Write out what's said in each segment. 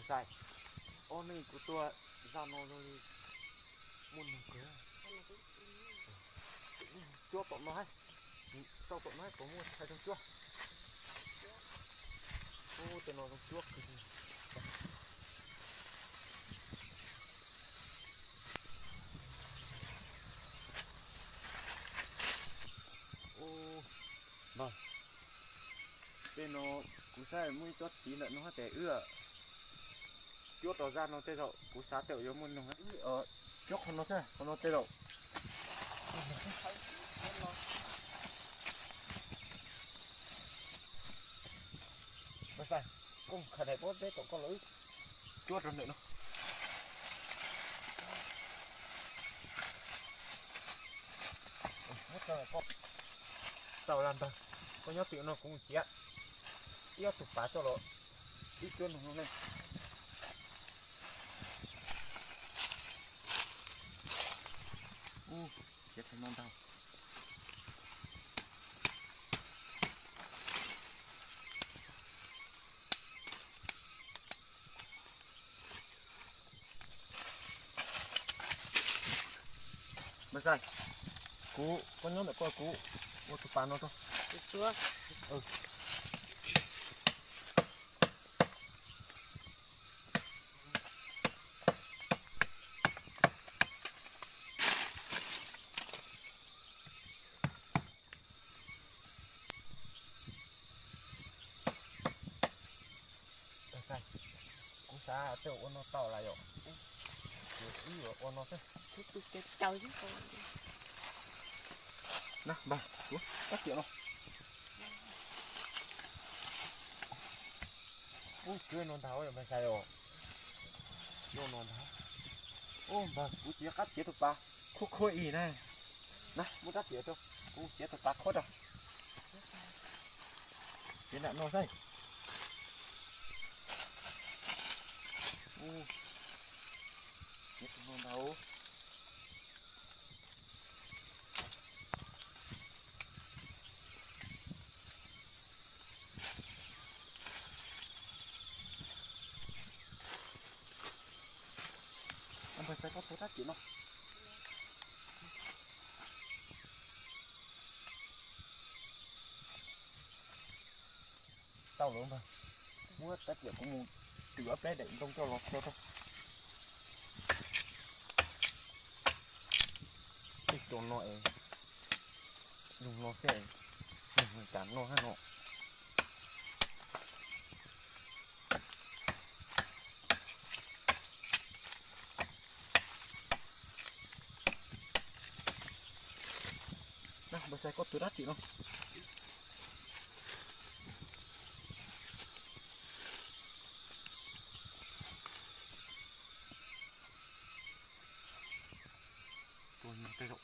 Xais, ob neeg kuv tua zaj no zoo li muaj noog kawg. Cuab tom no, xauj tom no puas muaj tshais zoo cuab. Ub, tej no zoo cuab kawg li. Ub, npawg, tej no kuv saib muaj ib tsob txiv ntawm no tes wb cuab rau zaj no tej zaum kuv xav tej zaum yuav muaj noog. Cuab qhov no xwb, qhov no tej zaum. Npawg Xais, koj khaws daim pob zeb tom koj los wb cuab rau ntawm no. Tau las npawg, koj nyob twm no kuv mus txiav ib ob tug pav coj los wb cuab noog no ne. Ub, txiav tau no ntag. Npawg Xais, kuv, koj nyob ntawm koj, kuv ua tus pas no rau. Kuv xav tej ua no tau lawm yom. Ib yuav ua no xwb. Na npawg, kuv tab tiam no. Ub, cuab no ntag, yog npawg Xais os. Cuab no ntag. Ub npawg, kuv tsis nco qab txiav tus pas khuab khuab ib na. Na, muab rab riam rau, kuv txiav tus pas khuab rau. Txiav nram no xwb. Ub, txiav tus no ntag. Npawg Xais, koj tuav rab riam no. Tau lawm npawg, muab rab riam kuv mus twm ob pleb daim ntoo coj los tso rau. Tej cov no es, zoo no xwb, zoo li cas noj hab no. Npawg Xais, koj tuav rab riam no. Ua no tej zaum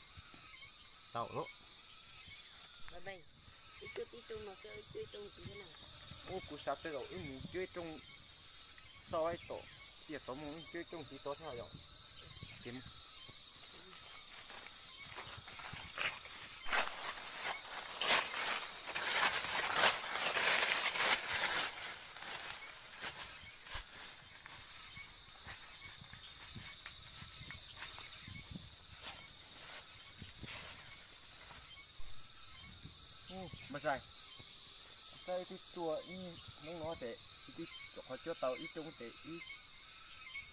tau lawm. Ua kuv xav tej zaum wb mus cuab ib rooj, xauj ib tom tiaj tov mus wb cuab ib rooj tiv tov thiab yom. Npawg Xais, kuv saib wb twb tua ib hnub no ces wb twb rov qhov cuab tau ib rooj ces wb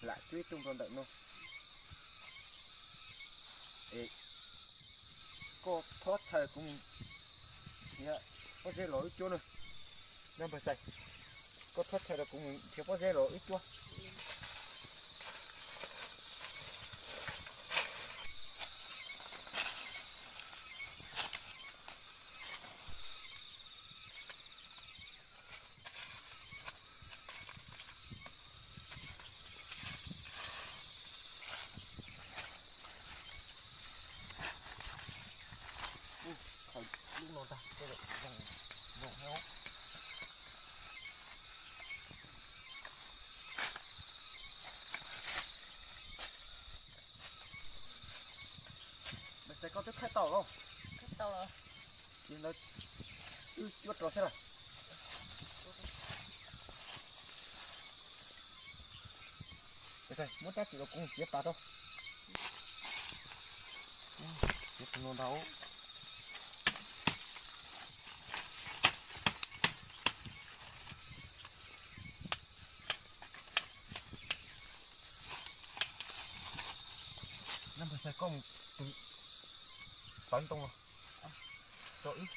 lam cuab ib rooj rau ntawm no. Es koj thov chaw kuv mus nrhiav pob zeb los wb cuab na. Npawg Xais, koj thov chaw rau kuv mus nrhiav pob zeb los wb cuab. Ub, khaws lub no tag, zoo heev. Npawg Xais, koj twb khaws tau los? Ces ntawd wb cuab rau xwb las. Muab rab riam los kuv txiav pas rau. Txiav tus no ntag. Nab npawg Xais, koj mus tus pawv ntoo los rau wb.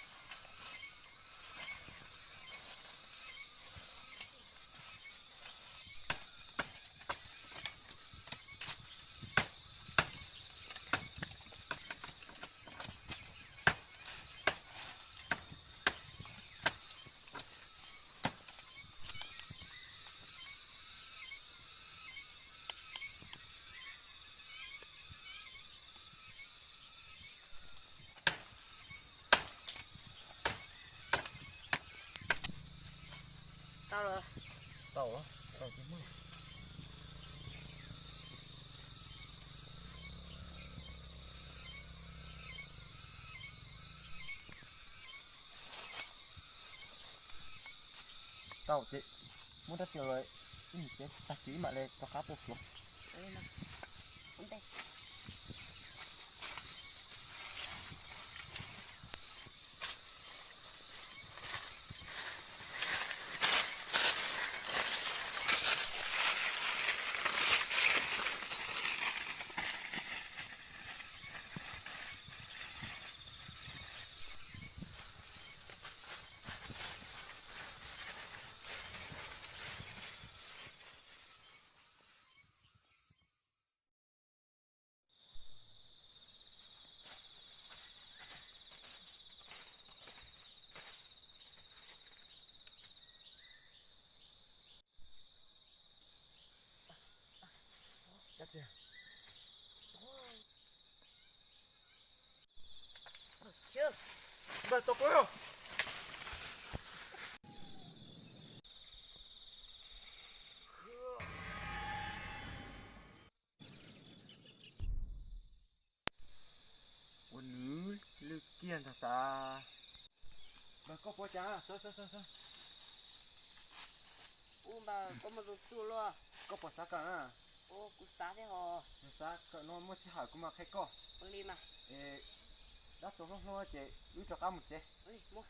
Tau lawm. Tau, tau ces muab. Tau ces muab rab riam los, ib nim txiav tag kis mam li rov qab tuaj xyuas. Npawg, tau kuv. Ua nws lwj kiag ntag sav. Npawg, koj puas cas? Sawv, sawv, sawv, sawv. Ub npawg, koj muaj tus txuj luaj. Koj puas xav kawm na? Ub, kuv xav thiab hos. Xav kawm no muaj sij hawm kuv mam qhia koj. Ua li mas. Es dab tsi hlob hlob ces wb rov qab mus tsev. Ua li, mus.